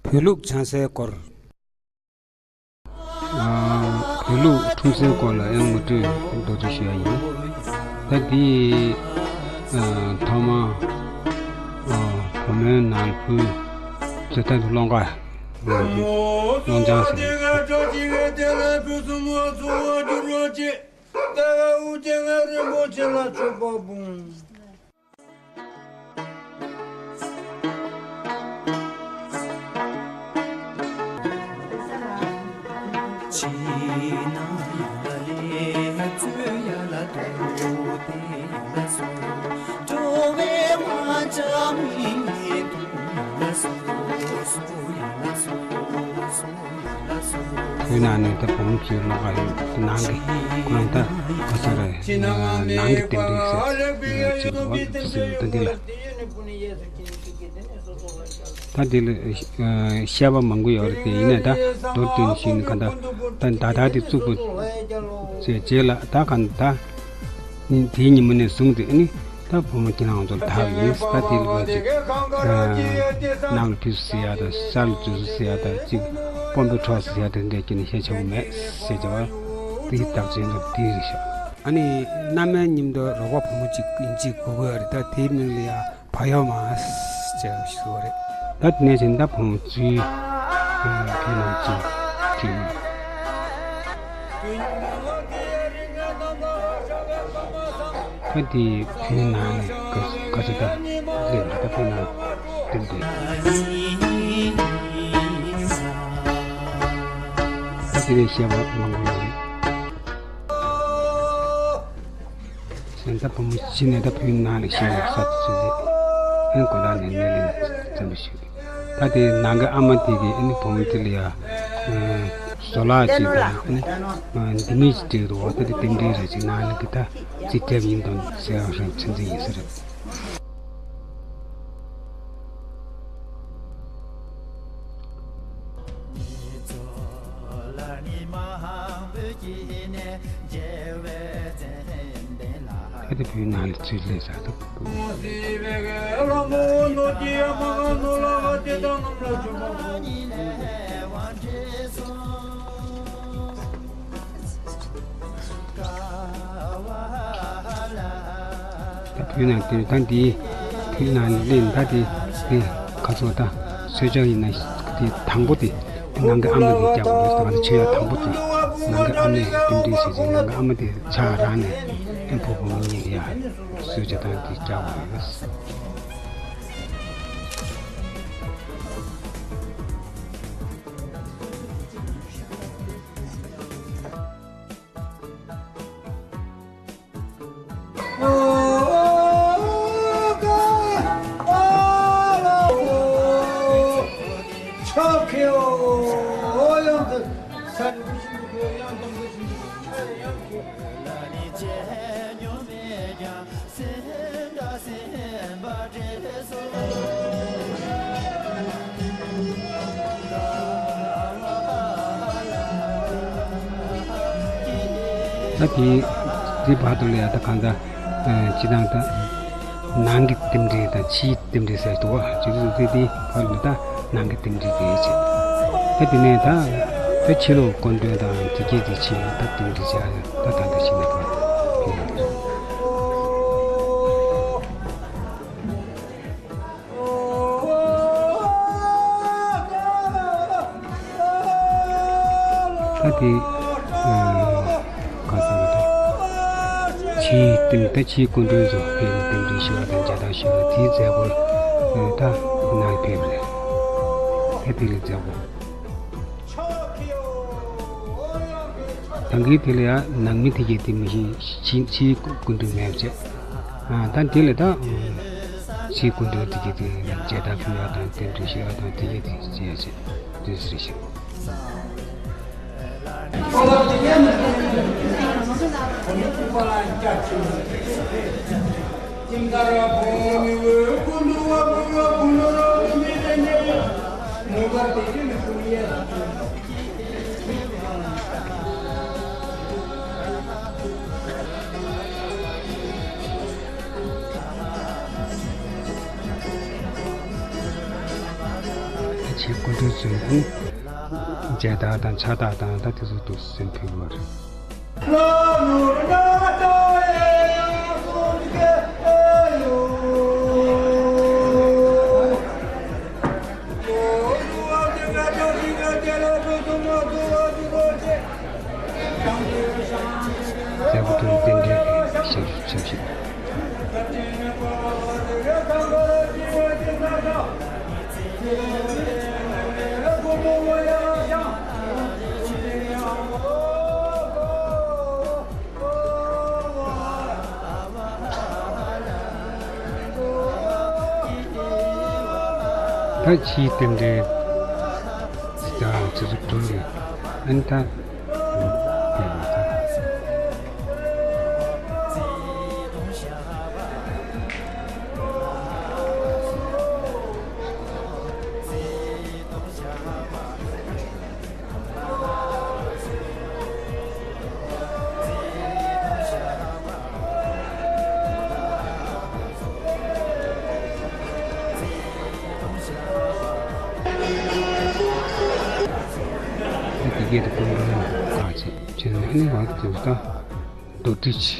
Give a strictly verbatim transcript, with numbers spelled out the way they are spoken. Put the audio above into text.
བོད་ལུགས་ཆང་སའི་སྐོར། ཨ། བོད་ལུགས་ཁྲོམ་སའི་སྐོར་ལ་ཡང་ངོ་སྤྲོད་མདོར་བསྡུས་ཞུ་ཡ་ཡིན། ད་འདི། ཨ། ཐོག་མར། ཨ། བུ་མོའི་ནང་ཕུལ་ཟེར། ད་ཀློང་ཀ། ཀློང་ཆང་ཟེར། དེ་ནང་ནས་ད་བུ་མོ་ཚོའི་ཀློང་ཀ་ཡོད། ནང་གི་ཁོ་རང་ད་ག་ཚོད་རེད། ནང་གི་རྟེན་འབྲེལ་ཟེར་ཅིག་འདུག་བ། ད་འདི་ལ། ད་འདི་ལ་བཤད་པ་མང་པོ་ཡོད་རེད་དེ། ཡིན་ནའི་ད་མདོར་བསྡུས་ནས་ཞུས་ན། ག་ད་ད་ད་ལྟ་དེ་བཙུགས་པ་བྱས་རྗེས་ལ། ད་ག་ད་དེའི་ཉིན་མོ་ནས་བཟུང་སྟེ་ཨ་ནི། ད་བུ་མོ་ཁྱེད་རང་ཚོར་ཐག་ཡིན། ད་དེ་ལ་ཅིག་ནང་ལ་དུས་སུ་ཟེར་ཡ་དང་། ཤར་ལ་དུས་སུ་ཟེར་ཡ་དང་། ཅིག་དཔོན་པོའི་གྲོགས་སུ་ཟེར་ཡ་དང་། འདྲ་ཁྱེད་ནས་བཤད་ཆོག་གི་མེད་ཟེར་བྱ་བ། དེའི་རྟགས་མཚན་ལ་དེ་རེད་ཤག་ཨ་ནི་མནའ་མའི་མཉམ་དུ་རོགས་པ་བུ་མོ་གཅིག་ཡིན་གཅིག་དགོས་ཀྱི་ཡོད་རེད། ད་དེའི་མིང་ལ་ཡ་བ་ཡོ་མ་ཟེར་ཞུ་བ་རེད། ད་དེ་ནས་བྱས་ན་ད་བུ་མོ་ཚོའི་ཨ་དེ་ནང་གཅིག་དེ། ད་དེ་བོད་ནང་ནས་ག་ག་ཚོད་ད་སླེབས་རེད། ད་བོད་ནང་སླེབས་རེད། ད་དེ་ནས་བཤད་པ་མང་པོ་ཡོད་རེད། ད་བུ་མོ་གཞི་ནས་ད་བོད་ནང་ནས་བཤད་པ་ས་ཚུལ་རེད། ཨན་གོ་ལ་ནས་སྣེ་ལེན་བཙན་པོ་ཞིག་ད་དེ་ནང་གི་ཨ་མ་དེ་གིས་ཨ་ནི་བུ་མོ་དེ་ལ་ཡ་བཟོ་ལག་ཅིག་དང་། ཨ་ནི་འདི་མི་ཅིག་སྤྲད་འདུག་བ། ད་དེ་རྟེན་འབྲེལ་རེད་ཅིག་ནང་ལ་གི་ད་རྩིས་ཐེབས་ཡིན་དང་ཟེར་ཡང་ཚོད་འཛིན་ཡིན་ས་རེད། ད་དེ་བོད་ནང་ལ་ཚུར་སླེབས་ས་འདུག་ད་བོད་ནང་དེ་ད་འདི་བོད་ནང་ལ་སླེབས་ད་དེ་དེ་ག་ཚོད་ད་གསོལ་ཇ་ཡིན་ན་དེ་དང་པོ་དེ་ནང་གི་ཨ་མ་དེ་རྒྱག་དགོས་རེད། ད་ང་ཚོ་ཆོས་ཡ་དང་པོ་དེ་ནང་གི་ཨ་མས་རྟེན་འབྲེལ་བྱས་ཏེ་ནང་གི་ཨ་མ་དེ་ཕྱག་རང་ནས་ཨེ་བུ་བུ་མོ་གཉིས་ཡ་གསོལ་ཇ་དང་དེ་རྒྱག་དགོས་རེད། ད་དེ་དེ་བར་དུ་ལ་ཡ་ད་གང་ལྟར་ཨ་སྤྱིར་བཏང་ད་ནང་གི་རྟེན་འབྲེལ་དང་ཕྱིའི་རྟེན་འབྲེལ་ཟེར་འདུག་བ། སྤྱིར་བཏང་དེ་དེ་བར་ལ་ད་ནང་གི་རྟེན་འབྲེལ་དེ་བྱེད། ད་དེ་ནས་ད་ད་ཕྱི་ལོགས་སྐུ་མགྲོན་དང་དེ་སྐད་དེ་ཕྱིན་ད་རྟེན་འབྲེལ་བྱ་ཡ་ད་ད་ད་ཕྱི་ནས་བར་དེ་ཡིན། ད་དེ་ཨ་ག་ཟེར་བ་དང་། ཕྱིའི་རྟེན་ད་ཕྱིའི་སྐུ་མགྲོན་ཚོ་ཕེབས་ནས་རྟེན་འབྲེལ་ཞུ་བ་དང་མཇལ་དར་ཞུ་བ་དེའི་མཛད་སྒོ་ད་ནང་ཕེབས་རེད། ད་དེ་ལ་མཛད་སྒོ། ད་གིན་དེ་ལ་ཡང་ནང་མི་དེ་གས་དེ་མི་ཤེས། ཕྱི་ཕྱིའི་སྐུ་མགྲོན་མེད་པ་བྱས། ཨ་ད་དེ་ལ་ད་ཕྱིའི་སྐུ་མགྲོན་དེ་གས་དེ་མཇལ་དར་ཕུལ་ཡག་དང་རྟེན་འབྲེལ་ཞུ་ཡག་དང་དེ་གས་དེ་བྱས་བྱས་དུས་སུ་རེ་ཞིག་ད་ ཞིག་སྐུ་མདུན་ཚོས་ནི་མཇལ་དར་དང་ཕྱག་རྟགས་དང་ད་དེ་ཚོ་འདུག་སེ་ཕུལ་བ་རེད། ལྷ་སྐུ་དང་རྟེན་འབྲེལ་གྱི་ཞབས་ཞུ་ཞབས་ཞུ། ད་ཕྱིའི་རྟེན་འབྲེལ་ད་ཆུ་ཚོད་དྲུག་རེད། ཨ་ནི་ད། དེ་གའི་དེ་ཀུན་སློང་ཁག་ཅིག་བྱས་ནས་ཨ་ནི་བར་དུ་ད་རྡོ་དྲིལ་ཆེ།